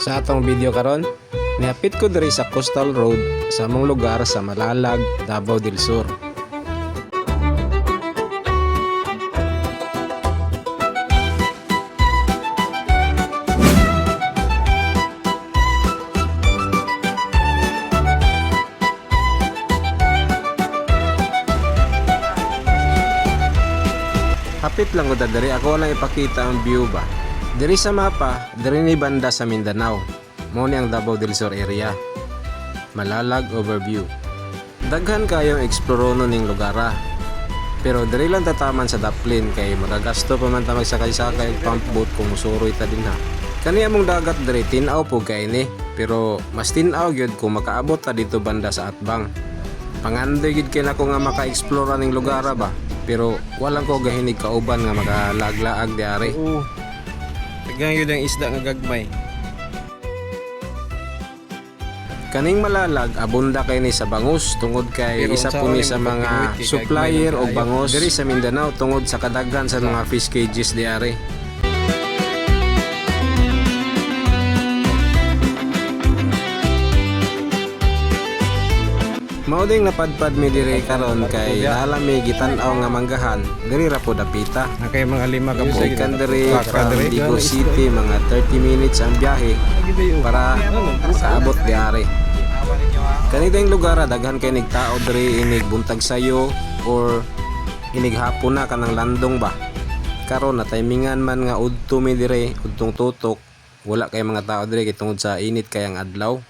Sa atong video karon, nihapit ko diri sa Coastal Road sa among lugar sa Malalag, Davao del Sur. Hapit lang ko diri, ako lang ipakita ang view ba. Diri sa mapa, diri ni banda sa Mindanao. Mao ni ang Davao del Sur area. Malalag overview. Daghan kayong eksploronon ning lugar ah. Pero diri lang tataman sa Daplin kay magagasto pa man ta magsakay-sakay og pump boat kung musuroy ta dinha. Kani among dagat diri tin-aw po kay ni, pero mas tin-aw gyud kung makaabot ta dito banda sa Atbang. Pangandoy gyud kay nako nga maka-explore aning lugar ba. Pero walang ko gahinig kauban nga makalaag-laag diari. Oo. Daghan yun ang isda nga gagmay. Kaning Malalag abunda kay ni sa bangus tungod kay Pero isa unsa po ni ni sa mo mga pagpinuit kay gagmay supplier lang og kaayo. bangos diri sa Mindanao tungod sa kadaghan sa mga fish cages diari. Mao ding napadpad mi diri karon kay naa mi gitan-aw nga manggahan diri ra po dapita. Na kay mga lima ka buok. Gikan diri from Digos City, mga 30 minutes ang biyahe para kaabot diari. Kanitang lugar ah, daghan kay nig tao diri inig buntag sayo or inig hapon na kanang landong ba. Karon na timingan man nga udto mi diri, udtong tutok, wala kay mga tao diri kay tungod sa init kay ang adlaw.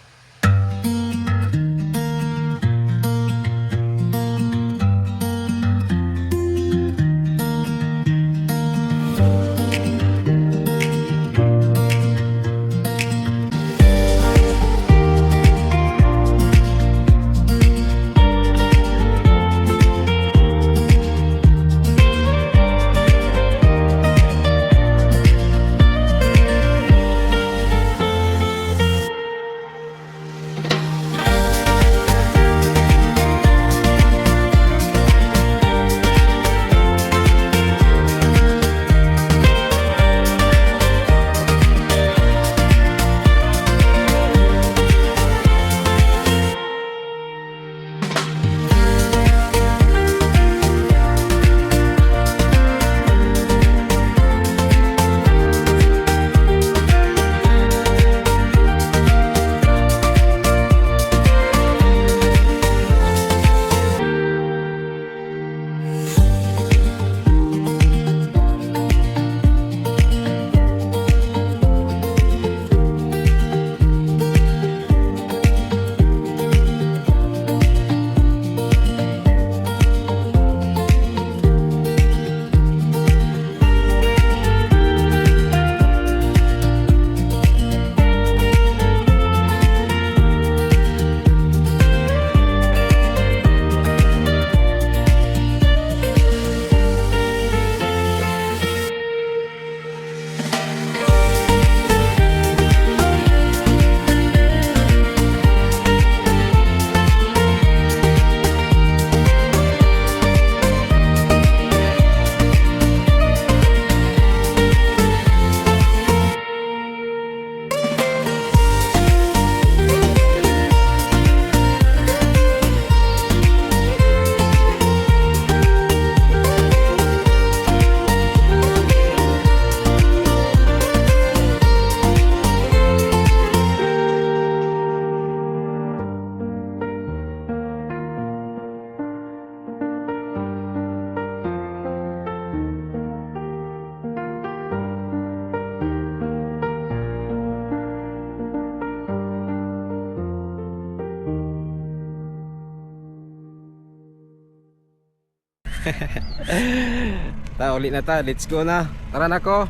Ta uli na ta, let's go na. Tara na ko.